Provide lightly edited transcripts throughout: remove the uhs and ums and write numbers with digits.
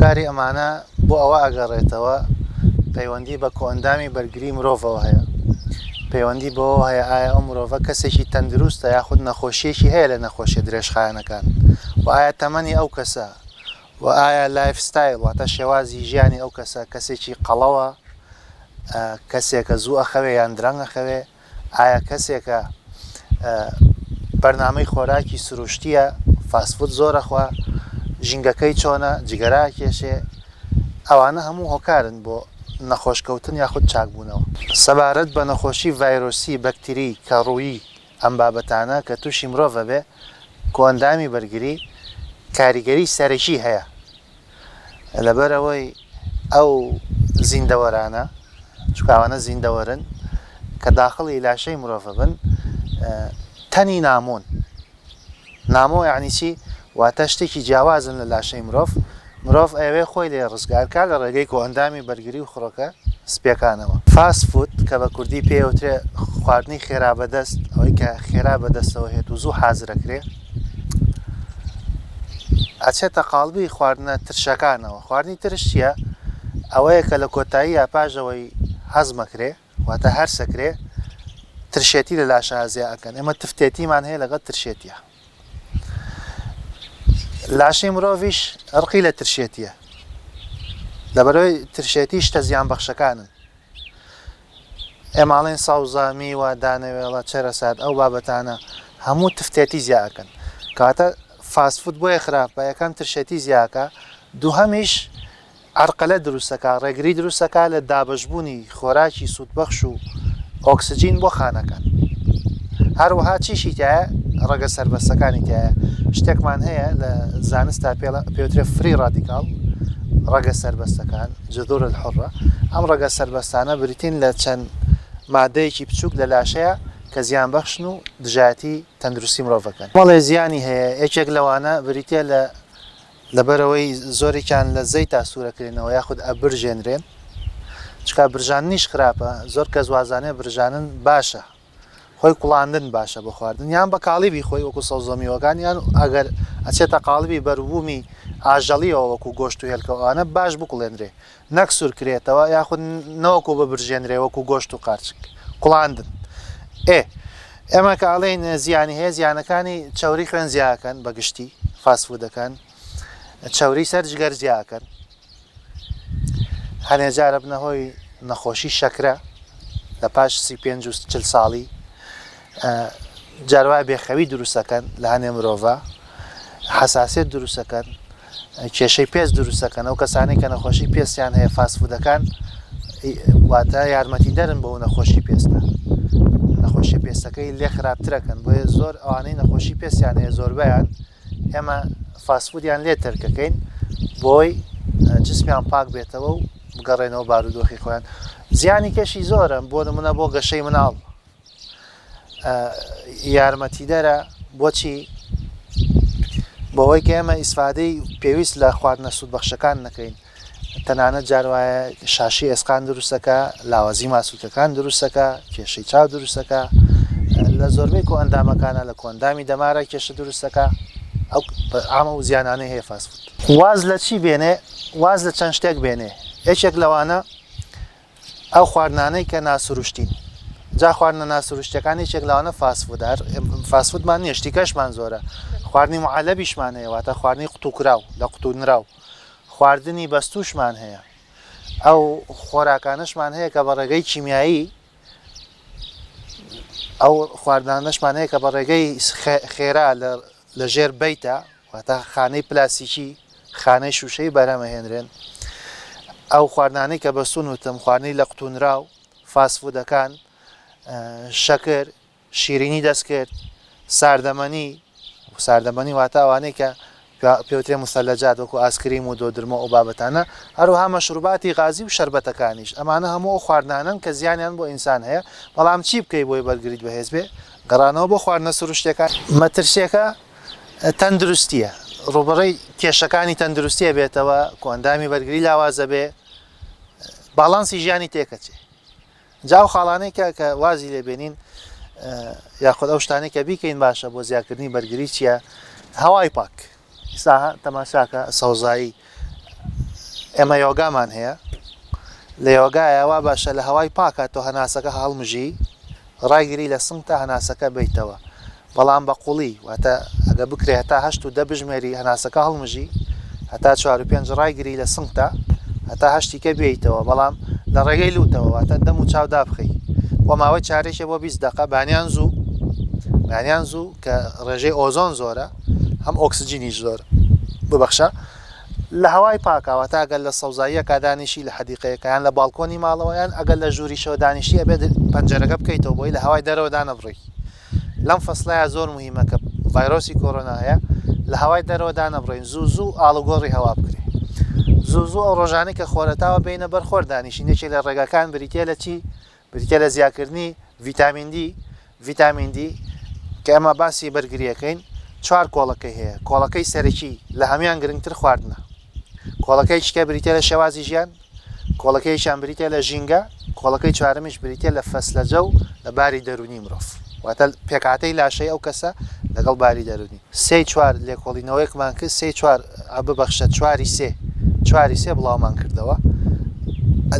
هۆکاری ئەمانە بۆ ئەوە ئەگەڕێتەوە پەیوەندی بە کۆئەندامی بەرگری مرۆڤەوە هەیە، پەیوەندی بەوەوە هەیە ئایا ئەو مرۆڤە کەسێکی تەندروستە یاخود نەخۆشییەکی هەیە لە نەخۆشیە درێژخایەنەکان و ئایا تەمەنی ئەو کەسە و ئایا life style واتە شێوازی ژیانی ئەو کەسە کەسێکی قەڵەوە کەسێکە زوو ئەخەوێ یان درەنگ ئەخەوێ ئایا کەسێکە بەرنامەی خۆراکی سروشتیە fast food زۆر ئەخوا ژینگەکەی چۆنە جگەرە ئەکێشێ ئەوانە هەموو هۆکارن بۆ نەخۆشکەوتن یاخود چاکبوونەوە. سەبارەت بە نەخۆشی ڤایرۆسی، بەکتری، کەڕوویی، ئەم بابەتانە کە تووشی مرۆڤ ئەبێ کۆئەندامی بەرگری کاریگەری سەرەکی هەیە لەبەرئەوەی ئەو زیندەوەرانە چونکە ئەوانە زیندەوەرن کە داخڵی لاشەی مرۆڤ بن تەنی نامۆن نامۆ یعنی چی واتە شتێکی جیاوازن لە لاشەی مرۆڤ مرۆڤ ئەیەوێ خۆی لێ ڕزگار کا لە ڕێگەی کۆئەندامی بەرگری و خڕۆکە سپیەکانەوە. Fast food کە بە کوردی پێی ئەوترێ خواردنی خێرا بەدەست، ئەوەی کە خێرا بەدەستەوە هێت و زوو حازرەکرێ، ئەچێتە قاڵبی خواردنە ترشەکانەوە. خواردنی ترش چییە؟ ئەوەیە کە لە کۆتاییە پاش ئەوەی هەزمەکرێ، واتە هەرسەکرێ، ترشێتی لە لاشە زیا ئەکەن. ئێمە تفتێتیمان هەیە لەگەڵ ترشێتیە. لاشەی مرۆڤیش ڕقی لە ترشێتیە لەبەرەوەی ترشێتی شتە زیان بەخشەکانن ئێماڵێن سەوزە میوە دانەوێڵە چەرەسات ئەو بابەتانە هەموو تفتێتی زیاکەن کاتە fast food بۆیە خراپە یەکەم ترشێتی زیاکە دووهەمیش عەرقەلە دروستەکا، ڕێگری دروستەکا لە دابەشبوونی خۆراکی سوودبەخش و ئۆکسجین بۆ خانەکان. هەروەها چیشی تیایە؟ ڕەگە سەربەستەکانی تیایە. شتێکمان هەیە لە زانستا پێوترێ free radical، ڕەگە سەربەستەکان، جذور الحرە. ئەم ڕەگە سەربەستانە بریتین لە چەند مادەیەکی بچووک لە لاشەیە کە زیانبەخشن و دژایەتی تەندروستی مرۆڤەکەن. کۆمەڵێ زیانی هەیە، یەکێک لەوانە بریتیە لە لەبەرئەوەی زۆرێکیان لە زەیتا سوورەکرێنەوە یاخود ئەبرژێنرێن، چونکە برژاندنیش خراپە، زۆر کەس وازانێ برژانن باشە، خۆی کوڵاندن باشە بۆ خواردن یان بە کاڵیبی خۆی وەکو سەوزە میوەکان یان ئەگەر ئەچێتە قاڵبی بەروبوومی ئاژەڵیەوە وەکو گۆشت و هێلکە ئەوانە باش بکوڵێنرێ نەک سوورکرێتەوە یاخود نەوەکو ببرژێنرێ وەکو گۆشت و قارچک کوڵاندن ئێ ئێمە کە ئەڵێین زیانی هەیە زیانەکانی چەوری خوێن زیاکەن بە گشتی fast food ەکان چەوری سەر جگەر زیاکەن هەنێ جارە بنە هۆی نەخۆشی شەکرە لە پاش 35 و 40 ساڵی جاروای بێخەوی دروستەکەن لە هەنێ مرۆڤە حساسیت دروستەکەن کێشەی پێست دروست دەکەن، ئەو کەسانەی کە نەخۆشی پێستیان هەیە fast food ەکان واتە یارمەتیدەرن بۆ نەخۆشی پێستە نەخۆشی پێستەکەی لێ خراپترەکەن بۆیە زۆر ئەوانەی نەخۆشی پێستیان هەیە زۆربیان ئێمە fast food یان لێ تەرکەکەین بۆی جسمیان پاک بێتەوە و بگەڕێنەوە بارودۆخی خۆیان زیانی کەشی زۆرە بۆ نمونە بۆ گەشەی مناڵ یارمەتیدەرە بۆچی بەوەی کە ئێمە ئیسفادەی پێویست لە خواردنە سوودبەخشەکان نەکەین تەنانەت جار وایە شاشی ئێسقان دروستەکە لاوازی ماسولکەکان دروستەکە کێشەی چاو دروستەکە لە زۆربەی کۆئەندامەکانە لە کۆئەندامی دەمارە کێشە دروستەکە ئەو ئامە و زیانانەی هەیە fast food واز لە چی بێنێ واز لە چەند شتێک بێنێ یەکێک لەوانە ئەو خواردنانەی کە ناسروشتین جا خواردنە ناسروشتیەکان یەکێک لەوانە fast food هەر fast food مان نییە شتی کەشمان زۆرە خواردنی معەلەبیشمان هەیە واتە خواردنی قوتوکراو لە قوتو نراو خواردنی بەستوشمان هەیە ئەو خۆراکانەشمان هەیە کە بە ڕێگەی کیمیایی ئەو خواردنانەشمان هەیە کە بە ڕێگەی خێرا لە ژێر بەیتە واتە خانەی پلاستیکی، خانەی شووشەیی بەرهەم ئەهێنرێن. ئەو خواردنانەی کە بەستوون وتم، خواردنی لە قوتوونراو، fast food ەکان، شەکر، شیرینی دەستکرد، ساردەمەنی، ساردەمەنی واتە ئەوانەی کە پێوترێ مثلجات وەکو ئاسکریم و دۆدرمە و بابەتانە، هەروەها مەشروباتی غازی و شەربەتەکانیش. ئەمانە هەموو ئەو خواردنانەن کە زیانیان بۆ ئینسان هەیە، بەڵام چی بکەی بۆی بەرگریت بەهێز بێ؟ گەڕانەوە بۆ خواردنە سروشتیەکان. مەترسیەکە تەندروستییە، ڕووبەڕووی کێشەکانی تەندروستی ئەبێتەوە، کۆئەندامی بەرگری لاواز ئەبێ، باڵانسی ژیانی تێکەچێ. جا ئەو خاڵانەی کە کە وازی لێ بێنین یاخود ئەو شتانەی کە بیکەین باشە بۆ زیادکردنی بەرگری چییە؟ هەوای پاک. ئیستا تەماشاکە سەوزایی. ئێمە یۆگامان هەیە، لە یۆگایە وا باشە لە هەوای پاکا تۆ هەناسەکە هەڵمژی، ڕایگری لە سنگتا هەناسەکە بەیتەوە، بەڵام بە قوڵی، واتە ئەگە بکرێ هەتا هەشت و دە بژمێری هەناسەکە هەڵمژی، هەتا چوار و پێنج ڕایگری لە سنگتا هەتا هەشتی کە بێیتەوە، بەڵام لە ڕێگەی لوتەوە، واتە دەم و چاو دابخەی بۆ ماوەی چارەکێ بۆ 20 دەقە بانیان زوو، بانیان زوو کە ڕێژەی ئۆزۆن زۆرە هەم ئۆکسجینیش زۆرە ببەخشە لە هەوای پاکا، واتە ئەگەر لە سەوزاییەکا دانیشی لە حەدیقەیەکا یان لە باڵکۆنی ماڵەوە یان ئەگەر لە ژووریشەوە دانیشتی ئەبێت پەنجەرەکە بکەیتەوە بۆی لە هەوای دەرەوە دانەبڕی. لەم فەسڵەیا زۆر موهیمە کە ڤایرۆسی کۆرۆنا هەیە لە هەوای دەرەوە دانەبڕین زوو زوو ئاڵوگۆڕی هەوا بکرێ زوو زوو ئەو ڕۆژانەی کە خۆرەتاوە بینە بەر خۆر دانیشین یەکێک لە ڕێگاکان بریتە لە چی بریتە لە زیاکردنی ڤیتامین دی ڤیتامین دی کە ئەمە باسی بەرگریەکەین چوار کۆڵەکەی هەیە کۆڵەکەی سەرەکی لە هەموان گرنگتر خواردنە کۆڵەکەیەکی کە بریتیە لە شێوازی ژیان، کۆڵەکەیەکیان بریتیە لە ژینگە، کۆڵەکەی چوارەمیش بریتیە لە فەسلەجە و لە باری دەروونی مرۆڤ. واتە پێکهاتەی لاشەی ئەو کەسە لەگەڵ باری دەروونی. سێی چوار لێکۆڵینەوەیەکمان کرد، سێی چوار، ببەخشە چواری سێ، چواری سێ بڵاومان کردەوە.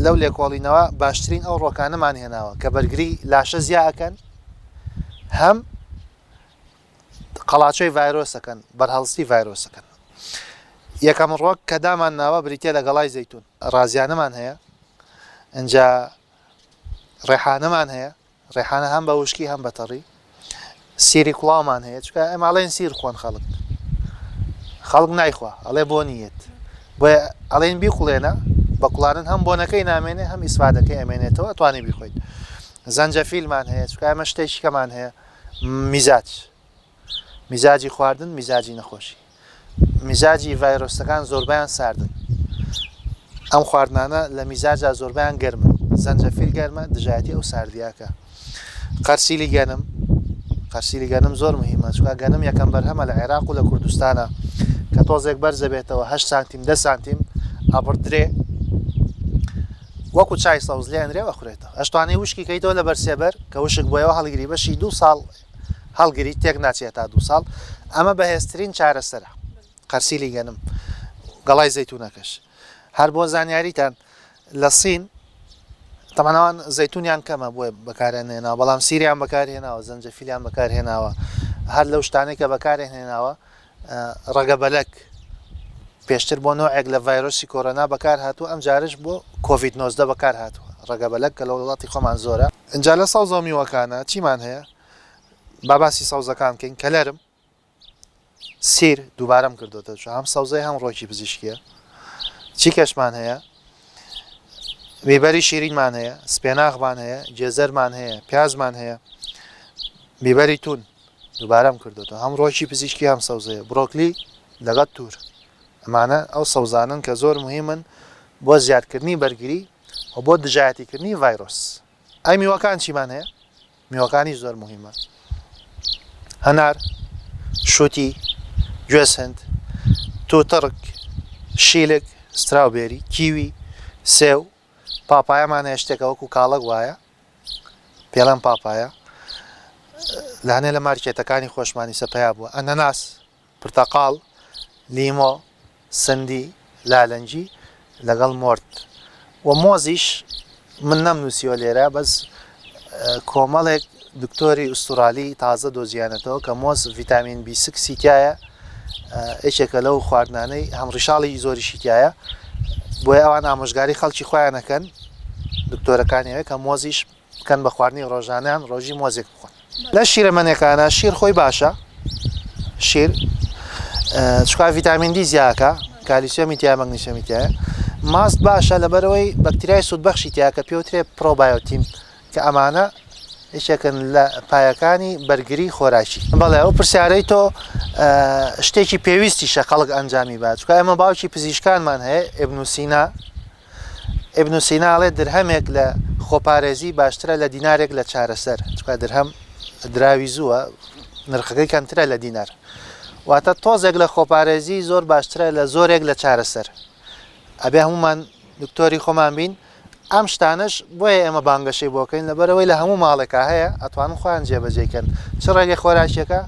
لەو لێکۆڵینەوە باشترین ئەو ڕۆکانەمان هێناوە کە بەرگری لاشە زیا ئەکەن، هەم قەڵاچۆی ڤایرۆسەکەن، بەرهەڵستی ڤایرۆسەکەن. یەکەم ڕۆک کە دامان ناوە بریتیە لە گەڵای زەیتون. ڕازیانەمان هەیە، ئینجا ڕێحانەمان هەیە، ڕێحانە هەم بە وشکی هەم بە تەڕی. سیری کوڵاومان هەیە، چونکە ئێمە ئەڵێن سیر خۆن خەڵک، خەڵک نایخوا ئەڵێ بۆنی یەت، بۆیە ئەڵێن بیکوڵێنە، بە کوڵانن هەم بۆنەکەی نامێنێ هەم ئیسفادەکەی ئەمێنێتەوە ئەتوانی بیخۆیت. زەنجەفیلمان هەیە، چونکە ئێمە شتێکی کەمان هەیە میزاج میزاجی خواردن میزاجی نەخۆشی میزاجی ڤایرۆسەکان زۆربیان ساردن ئەم خواردنانە لە میزاجا زۆربیان گەرمن زەنجەفیل گەرمە دژایەتی ئەو ساردیاکە قەرسیلی گەنم قەرسیلی گەنم زۆر مهمە چکە گەنم یەکەم بەرهەمە لە عێراق و لە کوردستانە کە تۆزێک بەرزەبێتەوە 8 سانتیم 10 سانتیم ئەبڕدرێ وەکو چای سەوز لێ ئەنرێ و ئەخورێتەوە. ئەشتوانی وشکی کەیتەوە لەبەر سێبەر کە وشک بۆیەوە هەڵگری بەشی دوو ساڵ هەڵگری تێک ناچێت تا دوو ساڵ ئەمە بەهێزترین چارەسەرە قەرسیلی گەنم گەڵای زەیتونەکەش هەر بۆ زانیاریتان لە سین تەمەنەوان زەیتونیان کەمە بۆیە بەکاریان هێناوە بەڵام سیریان بەکارهێناوە زەنجەفیلیان بەکارهێناوە هەر لەو شتانەی کە بەکارهێناوە ڕەگەبەلەک پێشتر بۆ نەوعێک لە ڤایرۆسی کۆرۆنا بەکار هاتووە، ئەمجارەش بۆ کۆڤید 19 بەکار هاتووە، ڕەگەبەلەک کە لە وڵاتی خۆمان زۆرە. ئینجا لە سەوزە و میوەکانە چیمان هەیە؟ با باسی سەوزەکان بکەین، کەلەرم، سیر، دووبارەم کردۆتەوە چون هەم سەوزەیە هەم ڕۆکی پزیشکییە. چی کەشمان هەیە؟ بیبەری شیرینمان هەیە، سپێناخمان هەیە، گێزەرمان هەیە، پیازمان هەیە، بیبەری تون. دووبارەم کردۆتەوە هەم ڕۆکی پزیشکی هەم سەوزەیە برۆکلی لەگەڵ تور ئەمانە ئەو سەوزانن کە زۆر مهمن بۆ زیادکردنی بەرگری و بۆ دژایەتیکردنی ڤایرۆس ئەی میوەکان چیمان هەیە میوەکانی زۆر مهمە هەنار شوتی گوێزهند توتڕک شیلک strawberry کیوی سێو پاپایەمان هەیە شتێکە وەکو کاڵەک وایە پێڵێن پاپایە لە هەنێ لە مارکێتەکانی خۆشمانی سە پەیا بووە ئەنەناس پرتەقاڵ لیمۆ سندی لالەنجی لەگەڵ مۆرد و مۆزیش من نەم نووسیوە لێرە بەس کۆمەڵێک دکتۆری ئوسترالی تازە دۆزیانەتەوە کە مۆز ڤیتامین B six ی تایە یەکێکە لەو خواردنانەی هەم ڕیشاڵی زۆریشی تایە بۆیە ئەوان ئامۆژگاری خەڵکی خۆیان ئەکەن دکتۆرەکانی ئەوێ کە مۆزیش بکەن بە خواردنی ڕۆژانەیان ڕۆژی مۆزێک بخۆن لە شیرەمەنیەکانە شیر خۆی باشە شیر چکا ڤیتامین دی زیاکە کالیسیۆمی تیا مەگنیسیۆمی تایە ماست باشە لەبەرەوەی بەکتریای سوودبەخشی تیا کە پێوترێ پرۆبایۆتیم کە ئەمانە یەکێکن لە پایەکانی بەرگری خۆراکی. بەڵێ ئەو پرسیارەی تۆ شتێکی پێویستیشە خەڵک ئەنجامی بات چونکە ئێمە باوکی پزیشکانمان هەیە ئیبن سینا ئیبن سینا ئەڵێ درهەمێک لە خۆپارێزی باشترە لە دینارێک لە چارەسەر چونکە درهەم دراوی زووە نرخەکەی کەمترە لە دینار واتە تۆزێک لە خۆپارێزی زۆر باشترە لە زۆرێک لە چارەسەر ئەبێ هەمومان دکتۆری خۆمان بین ئەم شتانەش بۆیە ئێمە بانگەشەی بۆ کەین لەبەرئەوەی لە هەموو ماڵێکا هەیە ئەتوانن خۆیان جێبەجێی کەن چ ڕێگەی خۆراکیەکە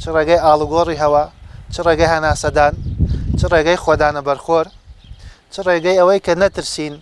چ ڕێگەی ئاڵوگۆڕی هەوا چ ڕێگەی هەناسەدان چ ڕێگەی خۆدانە بەرخۆر چ چ ڕێگەی ئەوەی کە نەترسین.